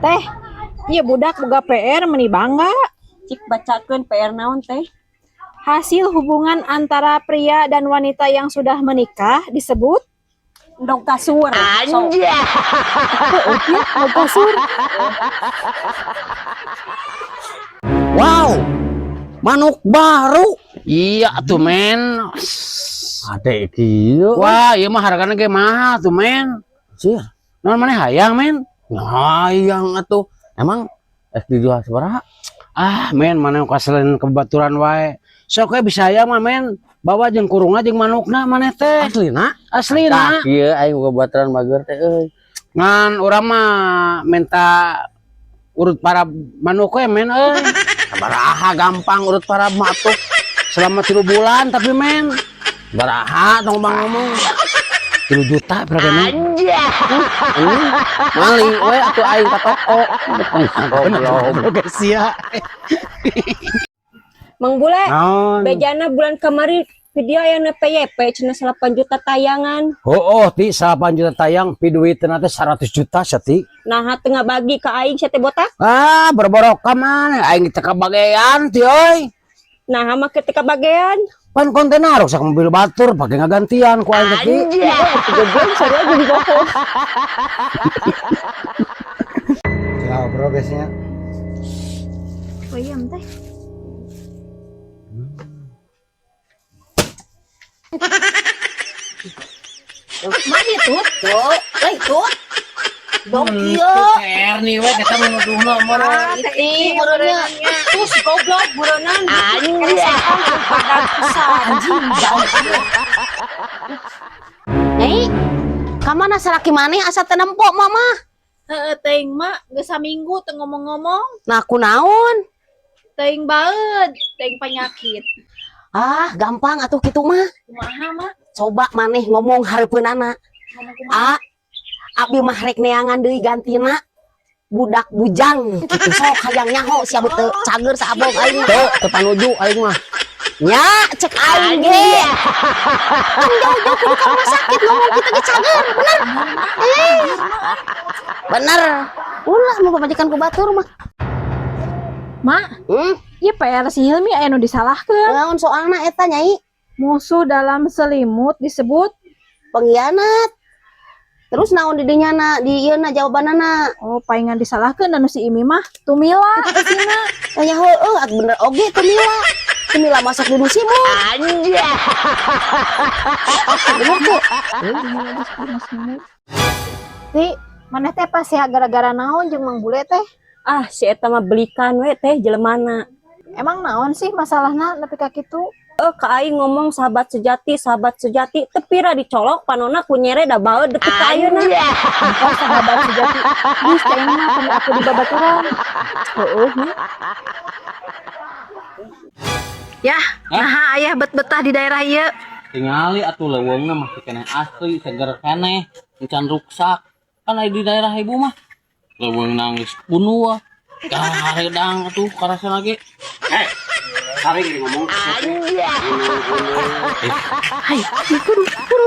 Teh, ieu budak boga PR meni bangga. Cik bacakeun PR naon teh? Hasil hubungan antara pria dan wanita yang sudah menikah disebut Endog kasur. Sok. Endog kasur. Wow, manuk baru. Iya tuh men. Ade kieu. Wah, ieu mah hargana ge mahal tuh men. Sih, Naon maneh hayang men? hayang atuh. Emang dijual sabaraha? Ah, men maneh kaselen kebaturan wae. Sok we bisa hayang mah men. Bawa jeung kurungna jeung manukna maneh teh. Aslina? Aslina. Tah kieu aing boga baturan bager teh euy. Ngan urang mah minta urut para manuk we men euy. Sabaraha gampang urut para mah atuh. Selama 3 bulan tapi men. Sabaraha tong bang ngomong. 3 juta berapa men? Mali we atuh aing ka toko. Goblok. Goblok sia. Mang Bule, Naon? Bejana bulan kamari video aya na PYP cenah 8 juta tayangan. Oh, ti 8 juta tayang pi duitna teh 100 juta sia ti. Nah, teu ngabagi ka aing sia teh botak. Ah, boroboro ka mana? Aing teu kabagean ti euy. Nah, make teu kabagean. Pan konten narok sak mobil batur pake ngagantian ku aing teh ti. Goblok sarua jeung bohong. Ya, bro biasanya. Oh iya teh. Mana tuh? Tuh, eh tuh. Dong kieu. Erni we kita menuduhna mah. Iti meureunnya. Tuh si goblok buronan. Anjing. Anjing jauh. Nyai, ka mana salaki maneh asa teu nempo mama? Heeh, teuing mak geus saminggu teu ngomong-ngomong. Nah, kunaon? Teuing baeud, teuing penyakit. Ah, gampang atuh kitu mah. Kumaha mak? Coba maneh ngomong hareupeunana. Ngomong kumaha? Ah, abi mah rek neangan deui gantina budak bujang kitu sok hayang nyaho sia teu cager saabog aing mah. Teu, teu panuju aing mah. Nya, cek aing ge. Kan jauh-jauh kudu ka rumah sakit ngomong kita ge cager, bener. Eh. Bener. Ulah mau pamajikan ku batur mah. Mak, Hmm? ieu PR si Hilmi aya nu disalahkeun. Naon soalna eta Nyai? Musuh dalam selimut disebut Pengkhianat. Terus naon di dinya na di ieu na jawabanana? Oh, palingan disalahkeun anu si Imi mah tumila eusina. Tanya heueuh atuh bener oge tumila. Tumila masak dulu simut. Anjir. Bener tuh. Ti, maneh teh pasti gara-gara naon jeung Mang Bule teh? Ah, si eta mah belikan we teh jelemana. Emang naon sih masalahna nepi ka kitu? Eh, ka aing ngomong sahabat sejati, tepira dicolok panona ku nyere da baeud detik ka ayeuna. Oh, sahabat sejati. Geus teh mah pami aku di babaturan. Heueuh nya. Yah, naha ayah bet-betah di daerah ieu. Tingali atuh leuweungna masih keneh asli, seger keneh, encan ruksak. Kan aya di daerah ibu mah leuweungna geus punua. Karedang atuh karasa lagi. Eh, sari ngomong. Hai, kudu kudu.